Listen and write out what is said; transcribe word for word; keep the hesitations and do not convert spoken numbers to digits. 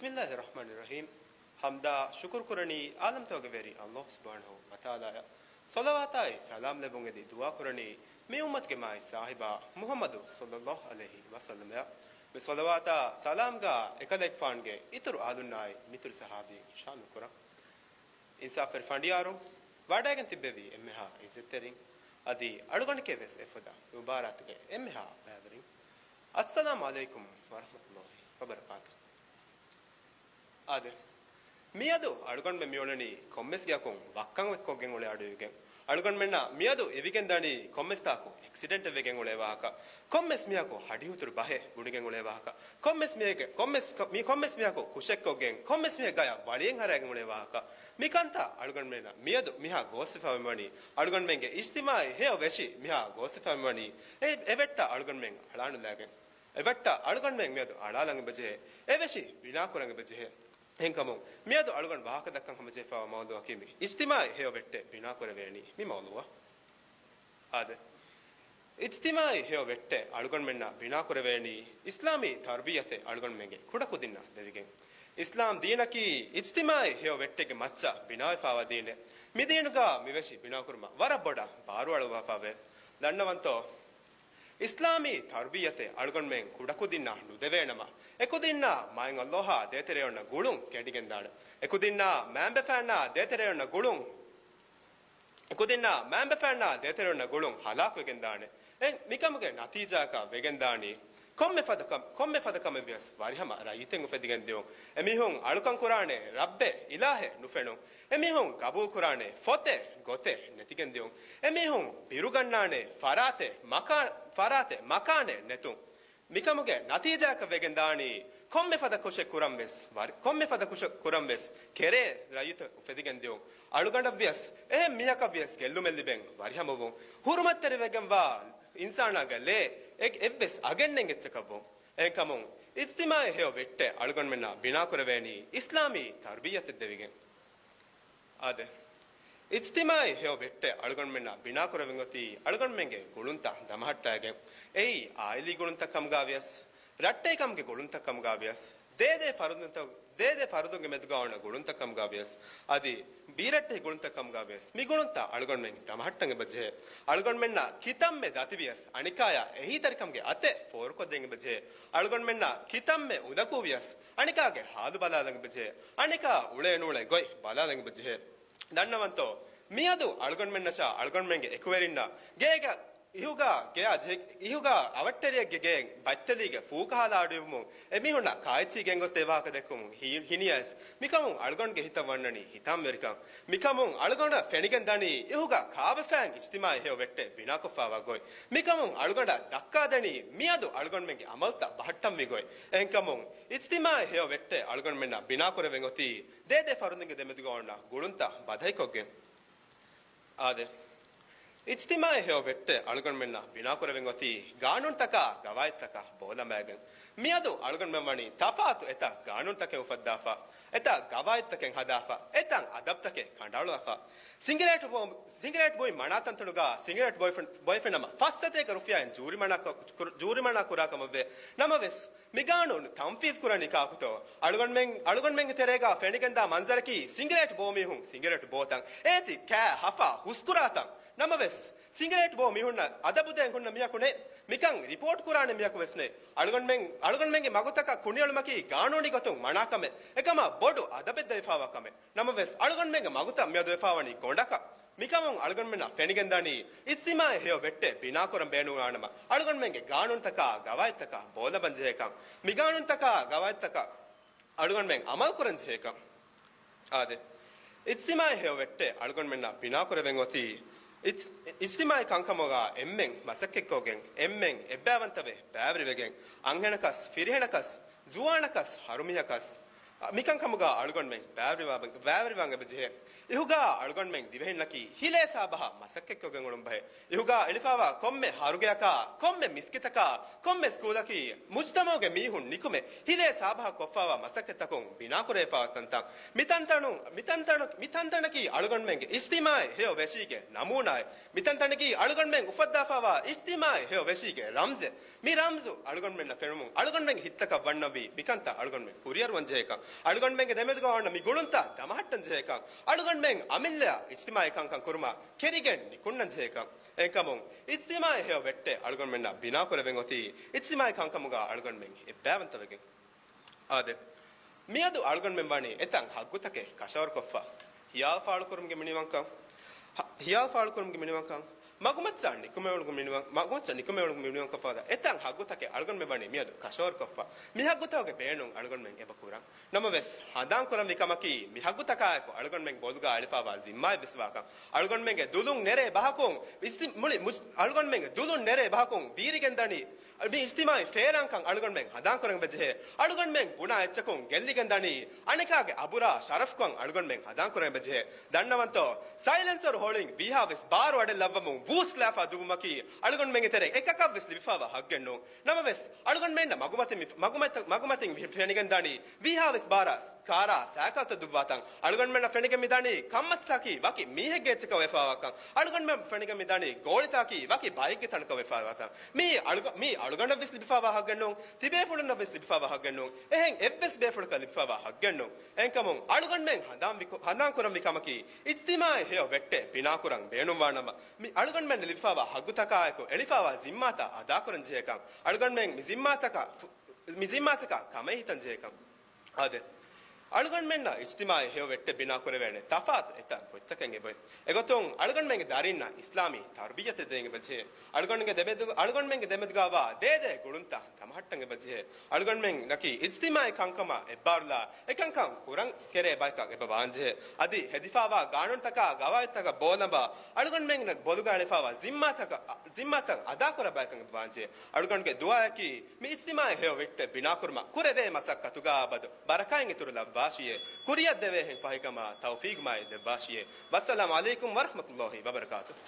ބިސްމިއްލާހި ރަޙްމާނި ރަޙީމް. ޙަމްދާ ޝުކުރު ކުރަނީ ޢާލަމްތަކުގެ ވެރި ﷲ ސުބްޙާނަހޫ ވަތަޢާލާއަށް. ޞަލަވާތާއި ސަލާމް ލެއްވުން އެދި ދުޢާ ކުރަނީ މި އުއްމަތުގެ މާތް ސާހިބާ މުޙައްމަދު ޞައްލައްލާހު ޢަލައިހި ވަސައްލަމަށް. މި ޞަލަވާތާ ސަލާމްގާ އެކަލޭގެފާނުގެ އިތުރު އަހުލުންނާއި މިތުރު ޞަޙާބީން ޝާމިލް ކުރަން. އިންސާފުވެރި ފަނޑިޔާރު، ވަޑައިގެން ތިއްބެވި އެންމެހާ ޢިއްޒަތްތެރިން، އަދި އަޅުގަނޑެކޭ ވެސް އެފަދަ މުބާރާތުގެ އެންމެހާ ބައިވެރިން، އައްސަލާމު ޢަލައިކުމް ވަރަޙްމަތުﷲ ވަބަރަކާތު. އާދެ، މިއަދު އަޅުގަނޑުމެން މިއުޅެނީ ކޮންމެސް ގެއަކުން ވައްކަން އެއްކޮށްގެން އުޅޭ އަޑުއިވިގެން. އަޅުގަނޑުމެންނަށް މިއަދު އިވިގެންދަނީ ކޮންމެސް ތާކު އެކްސިޑެންޓެއް ވެގެން އުޅޭ ވާހަކަ، ކޮންމެސް މީހަކު ހަޑިހުތުރު ބަހެއް ބުނިގެން އުޅޭ ވާހަކަ، ކޮންމެސް މީހެއްގެ، ކޮންމެސް ކަ-، މީ ކޮންމެސް މީހަކު ކުށެއްކޮށްގެން، ކޮންމެސް މީހެއް ގަޔަށް ވަޅިއެއް ހަރައިގެން އުޅޭ ވާހަކަ، މިކަންތައް އަޅުގަނޑުމެންނަށް މިއަދު މިހާ ގޯސްވެފަ މިވަނީ، އަޅުގަނޑުމެންގެ އިޖްތިމާޢީ ހެޔޮ ވެށި މިހާ ގޯސްވެފަ މިވަނީ، އެ، އެވެއްޓަށް އަޅުގަނޑުމެން އަޅާނުލާގެން. އެވެއްޓަށް އަޅުގަނޑުމެން މިއަދު އަޅާލަން އެބަޖެހޭ. އެވެށި ބިނާކުރަން އެބަޖެހޭ. އެހެންކަމުން، މިއަދު އަޅުގަނޑު ވާހަކަ ދައްކަން ހަމަޖެހިފައިވާ މައުޟޫޢަކީ މި އިޖްތިމާޢީ ހެޔޮ ވެއްޓެއް ބިނާކުރެވޭނީ މި މައުޟޫޢަށް. އާދެ، އިޖްތިމާޢީ ހެޔޮ ވެއްޓެއް އަޅުގަނޑުމެންނަށް ބިނާކުރެވޭނީ އިސްލާމީ ތަރުބިއްޔަތެއް އަޅުގަނޑުމެންގެ ކުޑަކުދިންނަށް ދެވިގެން. އިސްލާމް ދީނަކީ އިޖްތިމާޢީ ހެޔޮ ވެއްޓެއްގެ މައްޗަށް ބިނާވެފައިވާ ދީނެއް. މި ދީނުގަ މި ވެށި ބިނާކުރުމަށް ވަރަށް ބޮޑަށް ބާރުއަޅުއްވާފައިވޭ. ދަންނަވަންތޯ؟ އިސްލާމީ ތަރުބިއްޔަތެއް އަޅުގަނޑުމެން ކުޑަކުދިންނަށް ނުދެވޭނަމަ، އެކުދިންނާ މާތް ﷲއާ ދޭތެރެއަށް އޮންނަ ގުޅުން ކެނޑިގެންދާނެ. އެކުދިންނާ މައިންބަފައިންނާ ދޭތެރެއަށް އޮންނަ ގުޅުން، އެކުދިންނާ މައިންބަފައިންނާ ދޭތެރެއަށް އޮންނަ ގުޅުން ހަލާކުވެގެންދާނެ. އެ، މިކަމުގެ ނަތީޖާއަކަށް ވެގެންދާނީ، ކޮންމެ ފަދަ ކަމް، ކޮންމެ ފަދަ ކަމެއް ވިޔަސް ވަރިހަމަ ރައްޔިތެއް އުފެދިގެން ދިޔުން. އެމީހުން އަޅުކަން ކުރާނެ ރައްބެއް، އިލާހެއް ނުފެނުން. އެމީހުން ގަބޫލު ކުރާނެ ފޮތެއް، ގޮތެއް ނެތިގެން ދިޔުން. އެމީހުން ބިރުގަންނާނެ ފަރާތެއް، މަކާ-، ފަރާތެއް، މަކާނެއް ނެތުން. މިކަމުގެ ނަތީޖާއަކަށް ވެގެން ދާނީ، ކޮންމެ ފަދަ ކުށެއް ކުރަން ވެސް ވަރި-، ކޮންމެ ފަދަ ކުށެއް ކުރަން ވެސް ކެރޭ ރައްޔިތު އުފެދިގެން ދިޔުން. އަޅުގަނޑަށް ވިޔަސް، އެހެން މީހަކަށް ވިޔަސް ގެއްލުމެއް ލިބެން ވަރިހަމަވުން. ހުރުމަތްތެރިވެގެންވާ އިންސާނާގެ ލޭ އެ-، އެއްވެސް އަގެއް ނެތް އެއްޗަކަށްވުން. އެހެންކަމުން، އިޖްތިމާޢީ ހެޔޮ ވެއްޓެއް އަޅުގަނޑުމެންނަށް ބިނާކުރެވޭނީ އިސްލާމީ ތަރުބިއްޔަތެއް ދެވިގެން. އާދެ، އިޖްތިމާޢީ ހެޔޮ ވެއްޓެއް އަޅުގަނޑުމެންނަށް ބިނާކުރެވެން އޮތީ އަޅުގަނޑުމެންގެ ގުޅުންތައް ދަމަހައްޓައިގެން. އެއީ އާއިލީ ގުޅުންތައް ކަމުގަ ވިޔަސް، ރައްޓެހިކަމުގެ ގުޅުންތައް ކަމުގަ ވިޔަސް، ދޭދޭ ފަރުދުންތައް، ދޭދޭ ފަރުދުންގެ މެދުގަ އޮންނަ ގުޅުންތައް ކަމުގަ ވިޔަސް، އަދި ބީރައްޓެހި ގުޅުންތައް ކަމުގަ ވިޔަސް، މި ގުޅުންތައް އަޅުގަނޑުމެން ދަމަހައްޓަން އެބަޖެހޭ. އަޅުގަނޑުމެންނަށް ކިތަންމެ ދަތި ވިޔަސް، އަނެކާޔާ އެހީތެރިކަމުގެ އަތެއް ފޯރުކޮށްދޭން އެބަޖެހޭ. އަޅުގަނޑުމެންނަށް ކިތަންމެ އުނދަގޫ ވިޔަސް، އަނެކާގެ ހާލު ބަލާލަން އެބަޖެހޭ. އަނެކާ އުޅޭ ނޫޅޭ ގޮތް ބަލާލަން އެބަޖެހޭ. ދަންނަވަންތޯ، މިއަދު އަޅުގަނޑުމެންނަށާ އަޅުގަނޑުމެންގެ އެކުވެރިންނަށް ގޭގަ އިހުގަ ގެއާ ޖެހި-، އިހުގަ އަވަށްޓެރިއެއްގެ ގެއިން ބައްތެލީގެ ފޫކަހާލާ އަޑުއިވުމުން އެމީހުންނަށް ކާއެއްޗިހި ގެންގޮސްދޭ ވާހަކަ ދެއްކުމުން ހި-، ހިނިއައިސް. މިކަމުން އަޅުގަނޑުގެ ހިތަށް ވަންނަނީ ހިތާމަވެރިކަން. މިކަމުން އަޅުގަނޑަށް ފެނިގެން ދަނީ އިހުގަ ކާވެފައިން އިޖްތިމާޢީ ހެޔޮ ވެއްޓެއް ބިނާކޮށްފައިވާ ގޮތް. މިކަމުން އަޅުގަނޑަށް ދައްކާދެނީ މިއަދު އަޅުގަނޑުމެންގެ އަމަލުތައް ބަހައްޓަންވީ ގޮތް. އެހެންކަމުން އިޖްތިމާޢީ ހެޔޮ ވެއްޓެއް އަޅުގަނޑުމެންނަށް ބިނާކުރެވެން އޮތީ ދޭދޭ ފަރުދުންގެ ދެމެދުގަ އޮންނަ ގުޅުންތައް ބަދަހިކޮށްގެން. އާދެ، އިޖްތިމާޢީ ހެޔޮ ވެއްޓެއް އަޅުގަނޑުމެންނަށް ބިނާކުރެވެން އޮތީ ގާނޫނުތަކާ ގަވާއިދުތަކާ ބޯލަމާގެން. މިއަދު އަޅުގަނޑުމެން ވަނީ ތަފާތު އެތައް ގާނޫނުތަކެއް އުފައްދާފަ، އެތައް ގަވާއިދުތަކެއް ހަދާފަ، އެތައް އަދަބުތަކެއް ކަނޑައަޅުވާފަ. ސިނގިރޭޓް ބޯ-، ސިނގިރޭޓް ބުއި މަނާ ތަންތަނުގަ ސިނގިރޭޓް ބޯއެފި-، ބޯއެފިނަމަ ފައްސަތޭކަ ރުފިޔާއިން ޖޫރިމަނާ ކު-، ކުރ-، ޖޫރިމަނާ ކުރާ ކަމަށްވޭ. ނަމަވެސް، މި ގާނޫނު ތަންފީޒް ކުރަނީ ކާކުތޯ؟ އަޅުގަނޑުމެން، އަޅުގަނޑުމެންގެ ތެރޭގަ ފެނިގެންދާ މަންޒަރަކީ ސިނގިރޭޓް ބޯ މީހުން ސިނގިރޭޓް ބޯތަން. އޭތި ކާ ހަފާ ހުސްކުރާތަން. ނަމަވެސް، ސިނގިރޭޓް ބޯ މީހުންނަށް އަދަބުދޭން ހުންނަ މީހަކު ނެތް. މިކަން ރިޕޯޓް ކުރާނެ މީހަކު ވެސް ނެތް. އަޅުގަނޑުމެން، އަޅުގަނޑުމެންގެ މަގުތަކަށް ކުނިއެޅުމަކީ ގާނޫނީ ގޮތުން މަނާ ކަމެއް. އެކަމާ ބޮޑު އަދަބެއް ދެވިފައިވާ ކަމެއް. ނަމަވެސް، އަޅުގަނޑުމެންގެ މަގުތައް މިއަދު ވެފައިވަނީ ގޮނޑަކަށް. މިކަމުން އަޅުގަނޑުމެންނަށް ފެނިގެންދަނީ، އިޖްތިމާޢީ ހެޔޮ ވެއްޓެއް ބިނާކުރަން ބޭނުންވާނަމަ، އަޅުގަނޑުމެންގެ ގާނޫނުތަކާ ގަވާއިދުތަކަށް ބޯލަމަން ޖެހޭކަން. މި ގާނޫނުތަކާ ގަވާއިދުތަކަށް އަޅުގަނޑުމެން އަމަލުކުރަން ޖެހޭކަން. އާދެ، އިޖްތިމާޢީ ހެޔޮ ވެއްޓެއް އަޅުގަނޑުމެންނަށް ބިނާކުރެވެން އޮތީ، އިޖް-، އިޖްތިމާޢީ ކަންކަމުގަ އެންމެން މަސައްކަތްކޮށްގެން، އެންމެން އެއްބައިވަންތަވެ ބައިވެރިވެގެން، އަންހެނަކަސް، ފިރިހެނަކަސް، ޒުވާނަކަސް، ހަރުމިހަކަސް، މިކަންކަމުގަ އަޅުގަނޑުމެން ބައިވެރިވާ-، ބައިވެރިވާން އެބަޖެހޭ. އިހުގަ އަޅުގަނޑުމެން ދިވެހިންނަކީ ހިލޭ ސާބަހަށް މަސައްކަތްކޮށްގެން އުޅުން ބަހެއް. އިހުގަ އެޅިފައިވާ ކޮންމެ ހަރުގެއަކާ، ކޮންމެ މިސްކިތަކާ، ކޮންމެ ސްކޫލަކީ މުޖްތަމަޢުގެ މީހުން ނިކުމެ ހިލޭ ސާބަހަށް ކޮށްފައިވާ މަސައްކަތްތަކުން ބިނާކުރެވިފައިވާ ތަންތަން. މި ތަންތަނު-، މި ތަންތަނު-، މި ތަންތަނަކީ އަޅުގަނޑުމެންގެ އިޖްތިމާޢީ ހެޔޮ ވެށީގެ ނަމޫނާއެއް. މި ތަންތަނަކީ އަޅުގަނޑުމެން އުފައްދާފައިވާ އިޖްތިމާޢީ ހެޔޮ ވެށީގެ ރަމްޒެއް. މި ރަމްޒު އަޅުގަނޑުމެންނަށް ފެނުމުން އަޅުގަނޑުމެންގެ ހިތްތަކަށް ވަންނަންވީ މިކަންތައް އަޅުގަނޑުމެން ކުރިއަރުވަން ޖެހޭކަން. އަޅުގަނޑުމެންގެ ދެމެދުގަ ވާންނަ މި ގުޅުންތައް ދަމަހައްޓަން ޖެހޭކަން، އަޅުގަނޑުމެން އަމިއްލައަށް އިޖްތިމާޢީ ކަންކަން ކުރުމަށް ކެރިގެން ނިކުންނަން ޖެހޭކަން. އެހެންކަމުން، އިޖްތިމާޢީ ހެޔޮ ވެއްޓެއް އަޅުގަނޑުމެންނަށް ބިނާކުރެވެން އޮތީ، އިޖްތިމާޢީ ކަންކަމުގަ އަޅުގަނޑުމެން އެއްބައިވަންތަވެގެން. އާދެ، މިއަދު އަޅުގަނޑުމެން ވަނީ އެތައް ހައްގުތަކެއް ކަށަވަރުކޮށްފަ، ހިޔާލު ފާޅުކުރުމުގެ މިނިވަންކަން، ހ-، ހިޔާލު ފާޅުކުރުމުގެ މިނިވަންކަން، މަގުމައްޗަށް ނިކުމެވުމުގެ މިނިވަން-، މަގުމައްޗަށް ނިކުމެވުމުގެ މިނިވަންކަން ފަދަ އެތައް ހައްގުތަކެއް އަޅުގަނޑުމެން ވަނީ މިއަދު ކަށަވަރުކޮށްފަ. މި ހައްގުތަކުގެ ބޭނުން އަޅުގަނޑުމެން އެބަ ކުރަން. ނަމަވެސް، ހަނދާން ކުރަންވީ ކަމަކީ، މި ހައްގުތަކާއެކު އަޅުގަނޑުމެން ބޮލުގަ އެޅިފައިވާ ޒިންމާއެއް ވެސް ވާކަން. އަޅުގަނޑުމެންގެ ދުލުން ނެރޭ ބަހަކުން ވިސް-، މުޅި މުޖް-، އަޅުގަނޑުމެންގެ ދުލުން ނެރޭ ބަހަކުން ބީރިގެން ދަނީ، މި އިޖްތިމާޢީ ފޭރާންކަން އަޅުގަނޑުމެން ހަނދާންކުރަން އެބަޖެހޭ. އަޅުގަނޑުމެން ބުނާ އެއްޗަކުން ގެއްލިގެން ދަނީ އަނެކާގެ އަބުރާ ޝަރަފްކަން އަޅުގަނޑުމެން ހަނދާންކުރަން އެބަޖެހޭ. ދަންނަވަންތޯ، ސައިލެންސަރު ހޮޅިން ވީހާވެސް ބާރު އަޑެއް ލައްވަމުން ވޫސް ލާފާ ދުއްވުމަކީ އަޅުގަނޑުމެންގެ ތެރެއިން އެކަކަށްވެސް ލިބިފައިވާ ހައްގެއް ނޫން. ނަމަވެސް، އަޅުގަނޑުމެންނަށް މަގުމަތިން މި-، މަގުމަތަ-، މަގުމަތިން ފެނިގެން ދަނީ ވީހާވެސް ބާރަށް ކާރާ ސައިކަލްތައް ދުއްވާތަން. އަޅުގަނޑުމެންނަށް ފެނިގެން މިދަނީ ކަންމަތިތަކީ ވަކި މީހެއްގެ އެއްޗަކަށް ވެފައިވާކަން. އަޅުގަނޑުމެން ފެނިގެން މިދަނީ ގޯޅިތަކީ ވަކި ބައެއްގެ ތަނަކަށް ވެފައިވާތަން. މީ އަޅުގަ-، މީ އަޅުގަނޑަށްވެސް ލިބިފައިވާ ހައްގެއް ނޫން، ތިބޭފުޅުންނަށްވެސް ލިބިފައިވާ ހައްގެއް ނޫން، އެހެން އެއްވެސް ބޭފުޅަކަށް ލިބިފައިވާ ހައްގެއް ނޫން. އެހެންކަމުން އަޅުގަނޑުމެން ހަނދާން ވިކު-، ހަނދާން ކުރަންވީ ކަމަކީ، އިޖްތިމާޢީ ހެޔޮ ވެއްޓެއް ބިނާކުރަން ބޭނުންވާނަމަ، މި އަޅުގަނޑުމެން ލިބިފައިވާ ހައްގުތަކާއެކު އެޅިފައިވާ ޒިންމާތައް އަދާކުރަން ޖެހޭކަން، އަޅުގަނޑުމެން މި ޒިންމާތަކަށް ފު-، މި ޒިންމާތަކަށް ކަމެއް ހިތަން ޖެހޭކަން. އާދެ، އަޅުގަނޑުމެންނަށް އިޖްތިމާޢީ ހެޔޮ ވެއްޓެއް ބިނާކުރެވޭނެ ތަފާތު އެތައް ގޮތްތަކެއް އެބައޮތް. އެގޮތުން އަޅުގަނޑުމެންގެ ދަރިންނަށް އިސްލާމީ ތަރުބިއްޔަތެއް ދޭން އެބަޖެހޭ. އަޅުގަނޑުގެ ދެމެދު-، އަޅުގަނޑުމެންގެ ދެމެދުގަވާ ދޭދޭ ގުޅުންތައް ދަމަހައްޓަން އެބަޖެހޭ. އަޅުގަނޑުމެންނަކީ އިޖްތިމާޢީ ކަންކަމަށް އެއްބާރުލާ އެކަންކަން ކުރަން ކެރޭ ބަޔަކަށް އެބަ ވާންޖެހޭ. އަދި ހެދިފައިވާ ގާނޫނުތަކާ ގަވާއިދުތަކަށް ބޯލަނބާ އަޅުގަނޑުމެންނަށް ބޮލުގަ އެޅިފައިވާ ޒިންމާތަކަށް، ޒިންމާތައް އަދާކުރާ ބަޔަކަށް އެބަ ވާންޖެހޭ. އަޅުގަނޑުގެ ދުޢާއަކީ މި އިޖްތިމާޢީ ހެޔޮ ވެއްޓެއް ބިނާކުރުމަށް ކުރެވޭ މަސައްކަތުގަ އަބަދު ބަރަކާތް އިތުރު ލައްވާށިއޭ. ކުރިއަށް ދެވޭހެން ފަހިކަމާ ތައުފީގު މާތް ދެއްވާށިއޭ. ވައްސަލާމު ޢަލައިކުމް ވަރަޙްމަތުﷲި ވަބަރަކާތުހު.